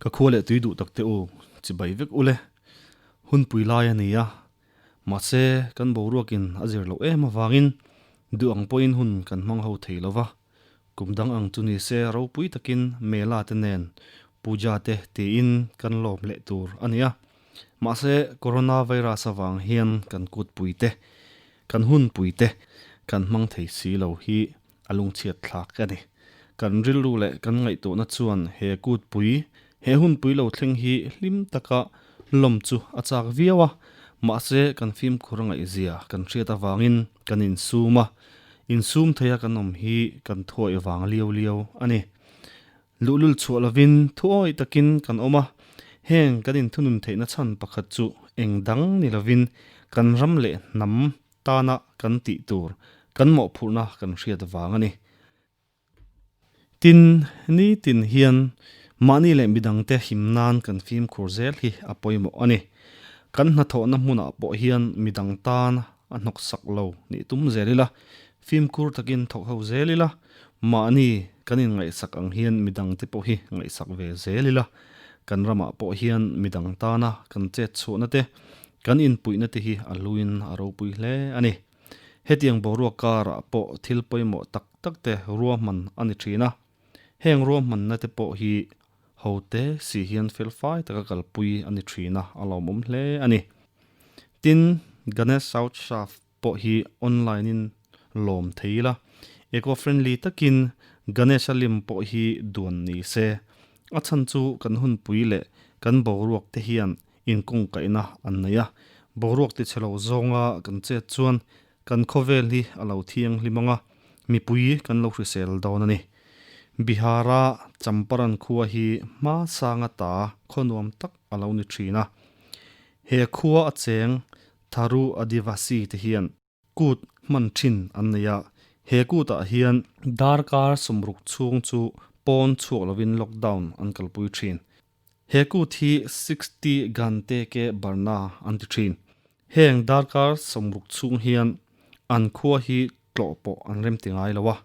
Ka khua leh tui duh tak te u, chibai vek ule. Hunpui lai a ni a, mahse kan boruakin a zir loh em avangin duh ang pawhin hun kan hmang ho thei lo va. Kum dang ang chu ni se ropui takin Mela te nen puja te tiin kan lawm leh tur a ni a. Mahse Corona virus avang hian kan kutpui te, kan hunpui te kan hmang thei si lo hi a lungchhiat thlak a ni. Kan rilru leh kan ngaihtuahna chuan he kutpui, he hunpui lo thleng hi hlim taka lawm chu a chak viau a, mahse kan fimkhur a ngaihzia kan hriat avangin kan insum a, insum theia kan awm hi kan thuawih vang liau liau a ni. Luhlul chhuah lovin thuawih takin kan awm a, heng kan inthunun theihna chhan pakhat chu eng dang ni lovin kan ram leh hnam tana kan tih tur kan mawhphurhna kan hriat vang a ni. Tin, nitin hian mahni leh midangte him nan kan fimkhur zel hi a pawimawh a ni. Kan hnathawhna hmunah pawh hian midang tan a hnawksak lo nih tum zel ila, fimkhur takin thawk ho zel ila, mahni kan inngaihsak ang hian midangte pawh hi ngaihsak ve zel ila, kan ramah pawh hian midang tana kan chet chhuahna te, Kan inpuihna te hi a hluin a ropui hle a ni. Hetiang boruak karah pawh thil pawimawh tak tak te ruahman a ni thin a. Heng ruahmanna te pawh hi hote si hian felfai taka kalpui a ni thin a, a lawmawm hle a ni. Tin, Ganesh South Shaft pawh hi online in lawm thei ila, eco-friendly takin Ganesha lim pawh hi duan ni se. A chhan chu kan hunpui leh kan boruak te hian inkungkaihna an nei a, boruak tichhe lo zawnga kan chet chuan kan khawvel hi a lo thianghlim ang a, mipui kan lo hrisel dawn a ni. Bihar-a Champaran khua hi hma sanga ta khaw nuam tak a lo ni thin a. He khua a cheng Tharu Adivasi te hian Kut hman thin an nei a, he kutah hian darkar sawmruk chhung chu pawn chhuak lovin lockdown an kalpui thin. He kut hi 60 Gante Ke Barna an ti thin. Heng darkar sawmruk chhung hian an khua hi tlawh pawh an rem ti ngai lo a.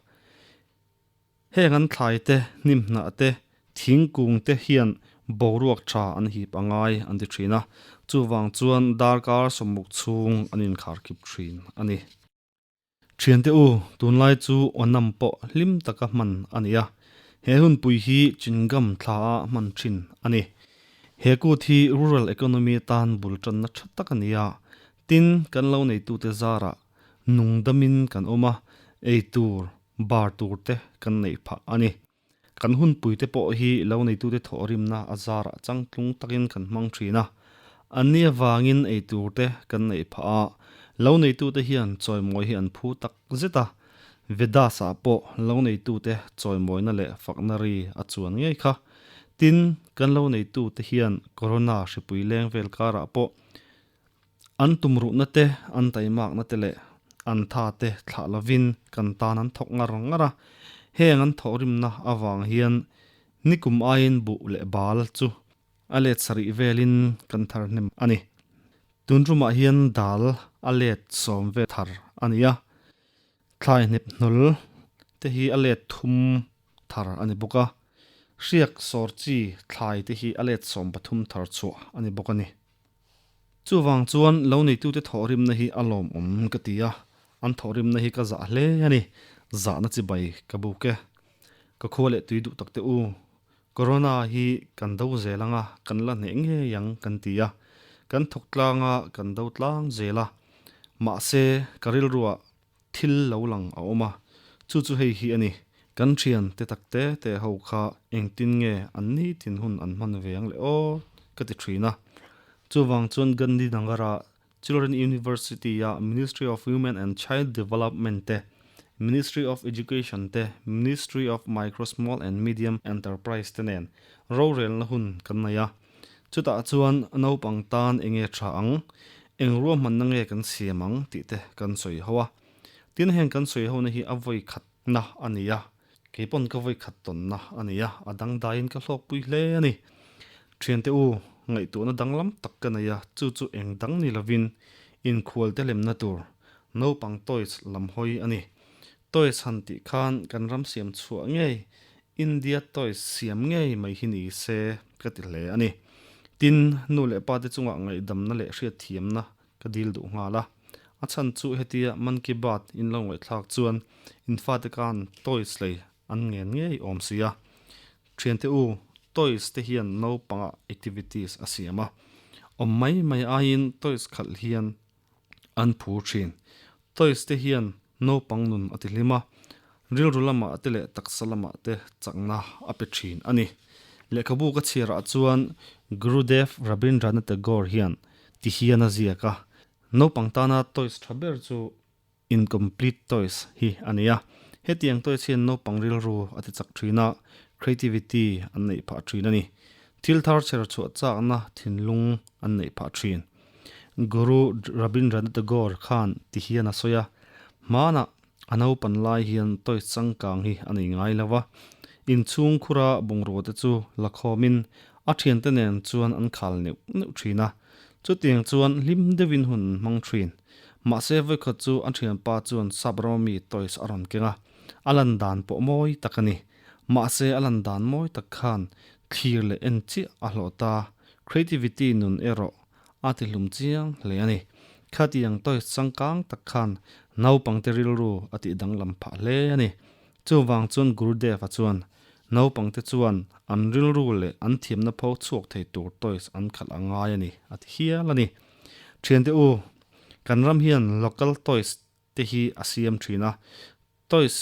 Heng an thlai te, hnimhnah te, thingkung te hian boruak tha an hip a ngai an ti thin a, chuvang chuan darkar sawmruk chhung an inkharkhip thin a ni. Thiante u, tunlai chu Onam pawh hlim taka hman a ni a, he hunpui hi Chingam thla a hman thin a ni. He kut hi rural economy atan bul tanna tha tak a ni a, tin kan lo neitute zarah nungdamin kan awm a, eitur, bar tur te kan neih phah a ni. Kan hunpui te pawh hi lo neitute thawhrimna a zarah changtlung takin kan hmang thin a. Anni avangin ei tur te kan neih phah a, lo neitute hian chawimawi hi an phu tak zet a. Vedas-ah pawh lo neitute chawimawina leh fakna ri a chuan ngei kha. Tin, kan lo neitute hian Corona hripui leng vel karah pawh An tumruhna te, an taimakna te leh an tha te thlah lovin kan tan an thawk ngar ngar a. Heng an thawhrimna avang hian nikum aiin buh leh bal chu a let sarih velin kan thar hnem a ni. Tun tumah hian dal a let sawm vel thar a ni a, thlai hnep hnawl te hi a let thum thar a ni bawk a, hriak sawr chi thlai te hi a let 13 thar chhuah a ni bawk a ni. Chuvang chuan lo neitute thawhrimna hi a lawmawm ka ti a, an thawhrimna hi ka zah hle a ni, zahna chibai ka buk e. Ka khua leh tui duh tak teh u, Corona hi kan do zel ang a, kan la hneh ngei ang kan ti a, kan thawk tlang a, kan do tlang zel a, mahse ka rilruah thil lo lang a awm a, chu chu hei hi a ni, kan thian te tak te te ho kha engtin nge an nitin hun an hman ve ang le aw ka ti thin a. Chuvang chuan Gandhi Nagar-a Children University-a Ministry of Women and Child Development te, Ministry of Education te, Ministry of Micro Small and Medium Enterprise te nen rorelna hun kan nei a. Chutah chuan naupang tan enge tha ang, eng ruahmanna nge kan siam ang tih te kan sawi ho a. Tin heng kan sawi hona hi a vawi khatna a ni a, kei pawn ka vawi khat tawnna a ni a, a dangdaiin ka hlawkpui hle a ni. Thiante u, ngaihtuahna danglam tak ka nei a, chu chu eng dang ni lovin inkhualte lemna tur naupang toys lam hawi a ni. Toys han tih khan kan ram siam chhuah ngei. India toys siam ngei mai hi ni se ka ti hle a ni. Tin, nu leh pa te chungah ngaihdamna leh hriatthiamna ka dil duh nghal a. A chhan chu hetia Man Ki Baat in lo ngaihthlak chuan in fate khan toys lei an ngen ngei awm si a. Thiante u, toys te hian naupangah activities a siam a. Awm mai mai aiin toys khalh hian an phur thin. Toys te hian naupang nun a ti hlim a, rilru lamah te leh taksa lamah te chakna a pe thin a ni. Lehkhabu ka chhiarah chuan Gurudev Rabindranath Tagore hian ti hian a ziak a, Naupang tana toys tha ber chu incomplete toys hi a ni a. Hetiang toys hian naupang rilru a ti chak thin a, creativity an neih phah thin a ni. Thil thar chher chhuah chakna thinlung an neih phah thin. Guru Rabindranath Tagore khan ti hian a sawi a, Hmanah a naupan lai hian toys changkang hi a nei ngai lo va, inchhung khura bungrua te chu la khawmin a thiante nen chuan an khal neuh neuh thin a, chutiang chuan hlim deuhin hun an hmang thin. Mahse vawikhat chu a thianpa chuan sap rama mi toys a rawn keng a, a lan dan pawh mawi tak a ni. Mahse a lan dan mawi tak khan thlir leh en chiah a hlawh ta, creativity nun erawh a ti hlum chiang hle a ni. Khatiang toys changkang tak khan naupangte rilru a tih danglam phah hle a ni. Chuvang chuan Gurudev-a chuan naupangte chuan an rilru leh an thiamna pho chhuak thei tur toys an khalh a ngai a ni a ti hial a ni. Thiante u, kan ram hian local toys te hi a siam thin a, toys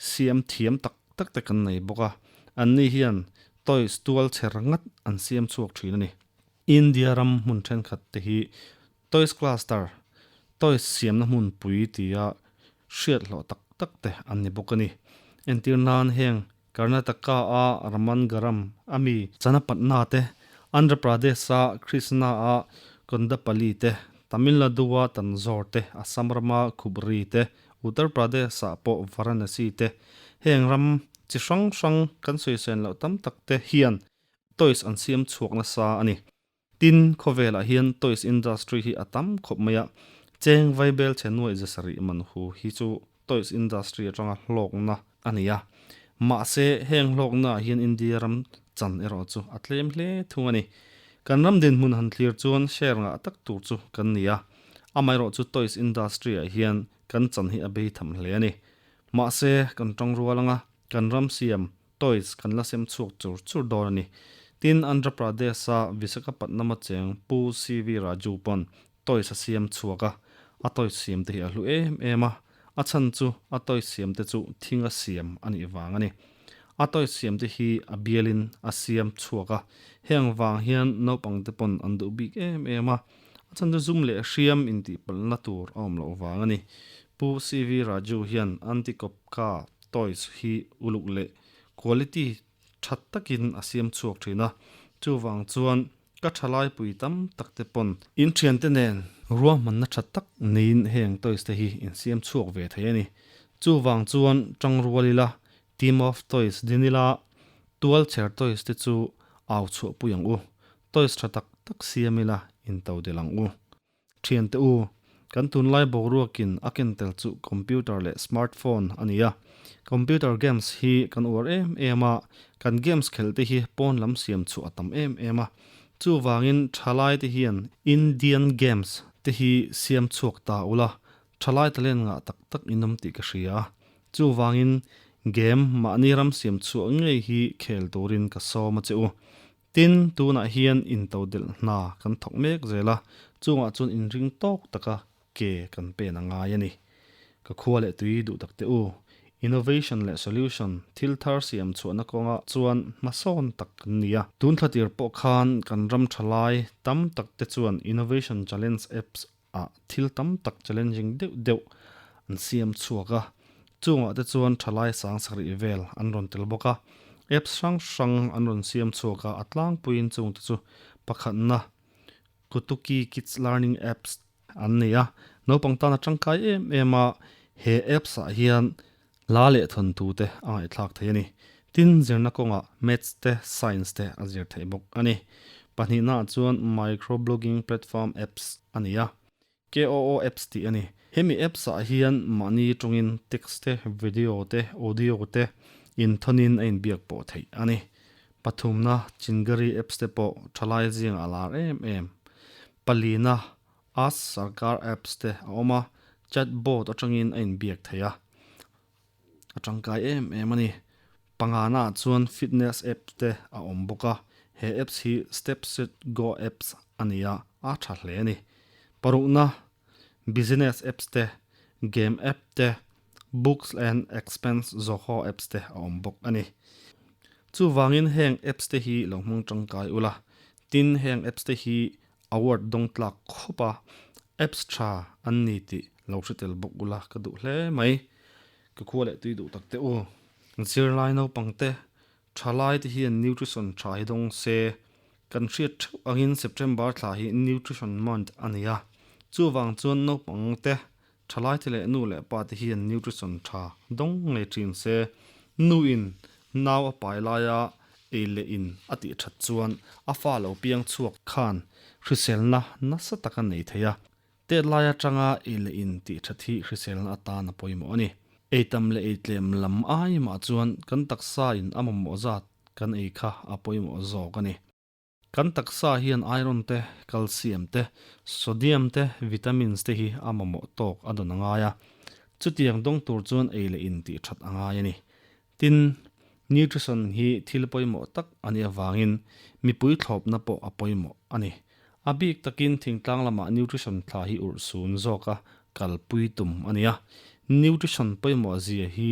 siam thiam tak tak te kan nei bawk a, anni hian toys tual chher ngat an siam chhuak thin a ni. India ram hmun thenkhat te hi toys cluster, toys siamna hmunpui tia hriat hlawh tak tak te an ni bawk a ni. Entir nan heng Karnataka a Ramangaram a mi Channapatna te, Andhra Pradesh a Krishna a Kondapalli te, Tamil Nadu a Tanjore te, Assam rama Khubri te, Uttar Pradesh ah pawh Varanasi te, heng ram chi hrang hrang kan sawisawn loh tam tak te hian toys an siam chhuak nasa a ni. Tin, khawvelah hian toys industry hi a tam khawp mai a, cheng vaibel chhe nuaih za sarih man hu hi chu toys industry atanga hlawkna a ni a. Mahse, heng hlawknaah hian India ram chan erawh chu a tlem hle thung a ni. Kan ram dinhmun han thlir chuan share ngah tak tur chu kan ni a, amaherawh chu toys industry ah hian kan chan hi a bei tham hle a ni. Mahse, kan tang rual anga kan ram siam Toys kan la sem chhuak chur chur dawn a ni. Tin, Andhra Pradesh-a Visakhapatnam-a cheng Pu CV Raju pawn toys a siam chhuak a, a toys siam te hi a hlu em em a, a chhan chu a toys siam te chu thing a siam a nih vang a ni. A toys siam te hi a bialin a siam chhuak a, heng vang hian naupang te pawn an duh bik em em a, a chhan chu zum leh hriam intihpalhna tur a awm loh vang a ni. Pu CV Raju hian Antikopka toys hi uluk leh quality tha takin a siam chhuak thin a, chuvang chuan ka thalai pui tam tak te pawn in thiante nen ruahmanna tha tak neiin heng toys te hi in siam chhuak ve thei a ni. Chuvang chuan tangrual ila, team of toys din ila, tual chher toys te chu au chhuah pui ang u, toys tha tak tak siam ila in to del ang u. Thiante u, kan tunlai boruakin a ken tel chu computer leh smartphone a ni a. Computer games hi kan uar em em a, kan games khelh te hi pawn lam siam chhuah a tam em em a. Chuvangin thalai te hian Indian games te hi siam chhuak ta ula, thalai talent ngah tak tak in awm tih ka hria. Chuvangin game mahni ram siam chhuah ngei hi khel turin ka sawm a che u. Tin, tunah hian intodelh hna kan thawk mek zel a, chungah chuan inring tawk taka ke kan pen a ngai a ni. Ka khua leh tui duh tak teh u. Innovation leh solution, thil thar siam chhuahna kawngah chuan hmasawn tak kan ni a. Tun thlatir pawh khan kan ram tha lai tam tak te chuan Innovation Challenge Apps ah thil tam tak challenging deuh deuh an siam chhuak a, chungah te chuan thalai sang sarih vel an rawn tel bawk a, apps hrang hrang an rawn siam chhuak a, a tlangpuiin chung te chu pakhatna Kutuki Kids Learning Apps an nei a, naupang tan a tangkai em em a, he apps ah hian hla leh thawnthu te a ngaihthlak thei a ni. Tin, zirna kawngah Maths te Science te a zir theih bawk a ni. Pahnihnaah chuan Micro-blogging platform apps a ni a, KOO apps tih a ni. Hemi apps ah hian mahni tawngin text te, video te, audio te, Inthawnin a inbiak pawh theih a ni. Pathumna, Chingari apps te pawh thalai zingah a lar em em. Palina, Ask Sarkar apps te a awm a, chatbot atangin a inbiak theih a. A tangkai em em a ni. Pangana ah chuan fitness apps te a awm bawk a, he apps hi Step Set Go apps a ni a, a tha hle a ni. Parukna, business apps te, game app te, books and expense Zoho apps te a awm bawk a ni. Chuvangin heng apps te hi lo hmang tangkai ula, tin heng apps te hi Award dawng tlak khawp a, apps tha an ni tih lo hre tel bawk ula ka duh hle mai. Ka khua leh tui duh tak teh u. Zirlai naupang te, thalai te hian nutrition tha hi dawng se. Kan hriat theuh angin September thla hi Nutrition Month a ni a, chuvang chuan naupang te, thalai te leh nu leh pa te hian nutrition tha dawng ngei thin se. Nu in nau a pai laia ei leh in a tih that chuan a fa lo piang chhuak khan hriselna nasa tak a nei thei a. Tet lai atanga ei leh in tih that hi hriselna atan a pawimawh a ni. Ei tam leh ei tlem lam ai mah chuan kan taksa in a mamawh zat kan ei kha a pawimawh zawk a ni. Kan taksa hian iron te, calcium te, sodium te, vitamins te hi a mamawh tawk a dawn a ngai a. Chutiang dawng tur chuan ei leh in tih that a ngai a ni. Tin, nutrition hi thil pawimawh tak a nih avangin mipui thlawpna pawh a pawimawh a ni. A bik takin thingtlang lamah nutrition thla hi urh sun zawka kalpui tum a ni a. Nutrition pawimawh zia hi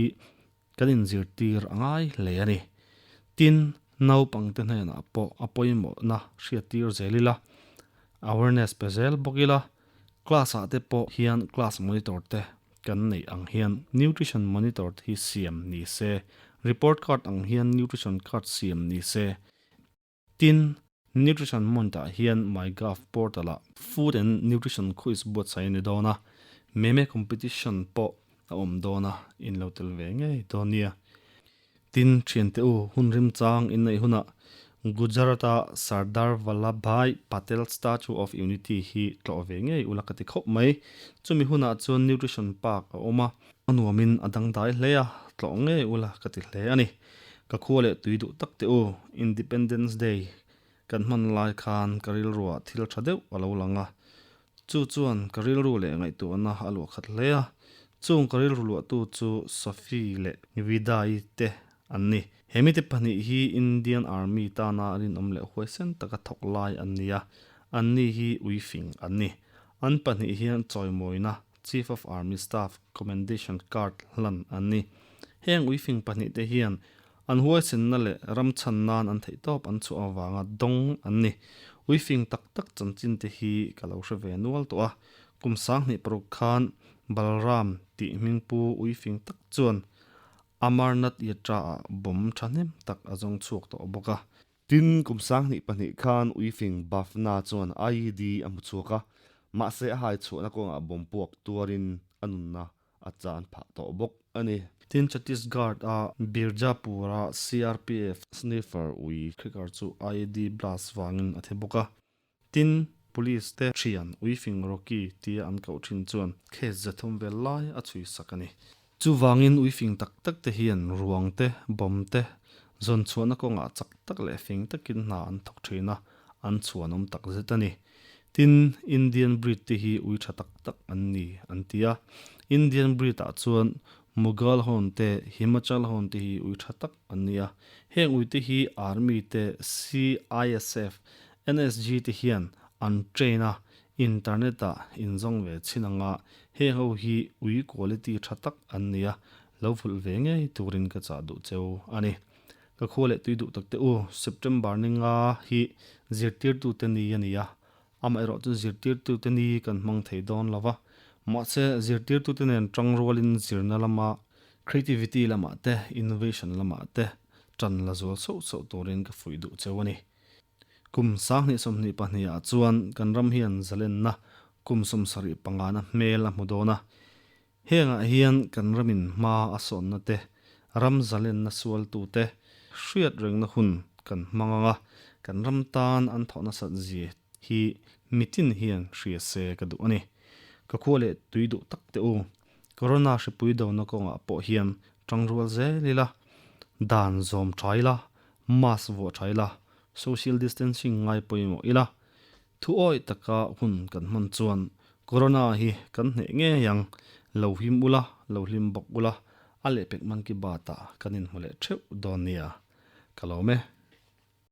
kan inzirtir a ngai hle a ni. Tin, naupangte hnenah pawh a pawimawhna hriattir zel ila, awareness pe zel bawk ila, class ah te pawh hian class monitor te kan neih ang hian nutrition monitor te hi siam ni se, report card ang hian nutrition card siam ni se. Tin, Nutrition Month ah hian MyGov portal ah Food and Nutrition Quiz buatsaih a ni dawn a, meme competition pawh a awm dawn a, in lo tel ve ngei dawn nia. Tin, thiante u, hun rimchang in neih hunah Gujarat-a Sardar Vallabhbhai Patel Statue of Unity hi tlawh ve ngei ula ka ti khawp mai. Chumi hunah chuan Nutrition Park a awm a, a nuamin a dangdai hle a, tlawh ngei ula ka ti hle a ni. Ka khua leh tui duh tak teh u, Independence Day kan hman lai khan ka rilruah thil tha deuh a lo lang a, chu chuan ka rilru leh ngaihtuahna a luah khat hle a, chung ka rilru luahtu chu Sophie leh Vidai te an ni. He mite pahnih hi Indian Army tana rinawm leh huaisen taka thawk lai an ni a, anni hi uifing an ni. An pahnih hian chawimawina Chief of Army Staff Commendation Card hlan an ni. Heng uifing pahnihte hian an huaisenna leh ram chhan nan an theihtawp an chhuah avanga dawng an ni. Uifing tak tak chanchinte hi ka lo hre ve nual tawh a, kum 2006 khan Balram tih hmingpu uifing tak chuan Amarnath Yatra-ah bomb thahnem tak a zawng chhuak tawh bawk a. Tin, kum 2002 khan uifing Bhavna chuan IED a hmu chhuak a, mahse a hai chhuahna kawngah bomb puak tuarin a nunna a chan phah tawh bawk a ni. Tin, Chhattisgarh a Birjapur-a CRPF sniffer ui Krikar chu IED blast vangin a thi bawk a. Tin, Police te thian uifing Rocky tia an koh thin chuan case 300 vel lai a chhui sak a ni. Chuvangin uifing tak tak te hian ruang te, bomb te, zawn chhuahna kawngah chak tak leh fing takin hna an thawk thin a, an chhuanawm tak zet a ni. Tin, Indian breed te hi ui tha tak tak an ni an ti a. Indian breed ah chuan Mughal Hound te, Himachal Hound te hi ui tha tak an ni a. Heng ui te hi Army te, CISF, NSG te hian an train a, internet ah inzawng ve chhin anga heng ho hi ui quality tha tak an ni a, lo vulh ve ngei turin ka chah duh cheu a ni. Ka khua leh tui duh tak te u, September ni nga hi zirtirtute ni a ni a, amaherawh chu zirtirtute ni kan hmang thei dawn lo va, mahse zirtirtute nen tangrualin zirna lama creativity lamah te, innovation lamah te tan la zual sauh sauh turin ka fuih duh cheu a ni. Kum 2022 ah chuan kan ram hian zalenna kum 75 na hmel a hmu dawn a. Hengah hian kan ramin hma a sawnna te, ram zalenna sualtu te hriat rengna hun kan hmang ang a, kan ram tan an thawh nasat zia hi mitin hian hria se ka duh a ni. Ka khua leh tui duh tak teh u. Corona hripui dona kawngah pawh hian tangrual zel ila. Dan zawm tha ila, mask vuah tha ila, social distancing ngai pawimawh ila, thu awi taka hun kan hman chuan Corona hi kan hneh ngei ang. Lo him ula, lo hlim bawk ula, a lehpek man ki batah kan inhmu leh theuh dawn nia. Ka lawm e.